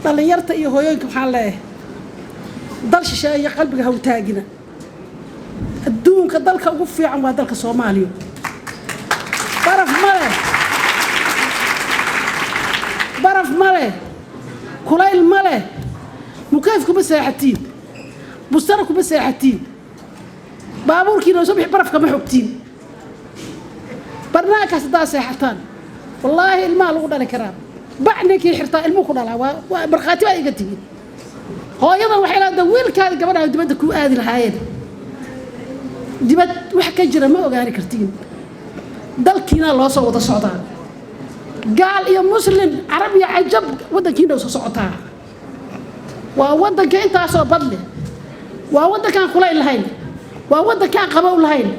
Dhallinyarta iyo hooyooyinka waxaan leeyahay, dal shisheeye qalbiga ha u taagina. Adduunka dalka ugu fiican waa dalka Soomaaliya. Baraf ma leh, baraf ma leh, kulayl ma leh, mukayf kuma seexatiin, bustara kuma seexatiin, baabuurkiina soo bixi, barafka ma xogtiin. Barnaankaas haddaa seexataan, wallaahi ilmaha lagu dhali karaa. Bac ninkii xirtaa ilmuhu ku dhalaa, waa markhaati baa iga tihiin. Hooyadan waxay leedahay wiilkaada gabadha dibadda kuu aadi lahaayeen. Dibad wax ka jira ma ogaani kartiin. Dalkiina loo soo wada socdaa, gaal iyo Muslim, Carab iyo Cajab, waddankiina soo socotaa. Waa waddanka intaasoo bad leh, waa waddankaan kulayl lahayn, waa waddankaan qabow lahayn,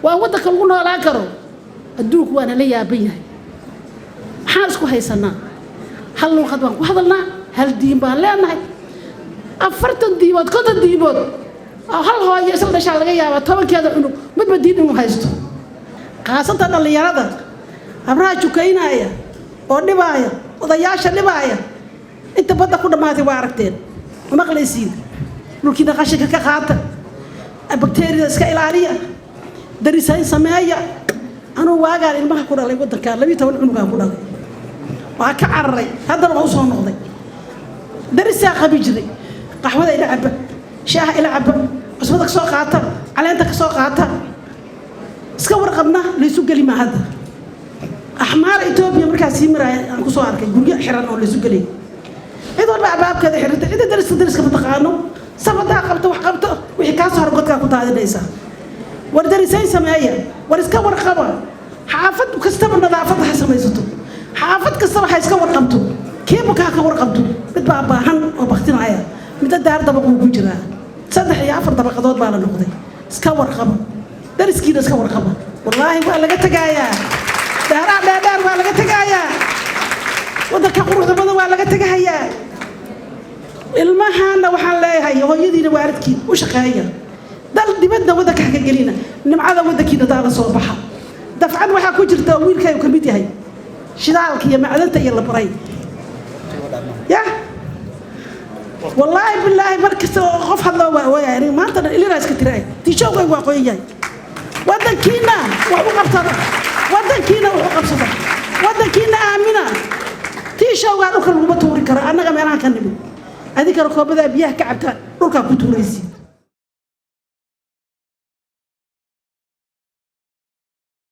waa waddanka lagu noolaan karo. Adduunku waana la yaaban yahay. Maxaan isku haysanaa? Hal luuqad baan ku hadalnaa, hal diin baan leenahay. 40 diimood, 50 diimood, hal hooyo isla dhashaa laga yaabaa 10-keeda cunug midba diin inuu haysto. Khaasatan dhallinyarada, habraha jukaynaya oo dhibaaya, odayaasha dhibaaya, inta badda ku dhammaatay waa aragteen, ma maqlaysiin? Dhulkiina qashinka ka qaata, bakteeriyada iska ilaaliya, darisayn sameeya. Anuu waagaan ilmaha ku dhalay waddankaan, 12 cunugaan ku dhalay, waa ka cararay, haddana waa usoo noqday. Darisaa qabi jiray, qaxwada ila caba, shaaha ila caba, cusbada ka soo qaata, caleenta ka soo qaata, iska warqabna, laysu geli maa. Hadda Axmaara Etoobiya markaa sii maraaya aan kusoo arkay guryo xiran oo laysu gelay, cid walba albaabkeeda xirantay, cidda dariska dariska ma taqaano. Saf haddaa qabto, wax qabto, wixii kaa soo hor godkaa ku daadinaysaa. War darisayn sameeya, war iska warqaba. Xaafad kastaba nadaafadda ha samaysato, xaafad kastaba ha iska warqabto, kiibuka ha ka warqabto. Mid baa baahan oo baktinaya, midda daar dabaq uu ku jiraa, saddex iyo afar dabaqadood baa la noqday. Iska warqaba, dariskiina iska warqaba. Wallaahi waa laga tegayaa daaraha dheerdheer, waa laga tegayaa waddanka quruxda badan, waa laga tegahayaa. Ilmahaana waxaan leeyahay, hooyadiina waalidkiin u shaqeeya, dal dibadna waddanka ha ka gelina, nimcada waddankiina daa la soo baxa. Dafcad waxaa ku jirta oo wiilkaygu ka mid yahay, shidaalka iyo macdanta iyo la baray ya. Wallaahi bilaahi, mar kasta oo qof hadloo waa ooyaya. Aniga maanta dhan ilinaa iska tiraay, tiishowgaygu waa qoyan yahay. Waddankiina wax u qabsada, waddankiina wax u qabsada, waddankiina aamina. Tiishowgaa dhulka laguma tuuri karo. Annaga meelahan ka nimid, adinkana koobadaa biyaha ka cabtaan dhulkaa ku tuuraysiin.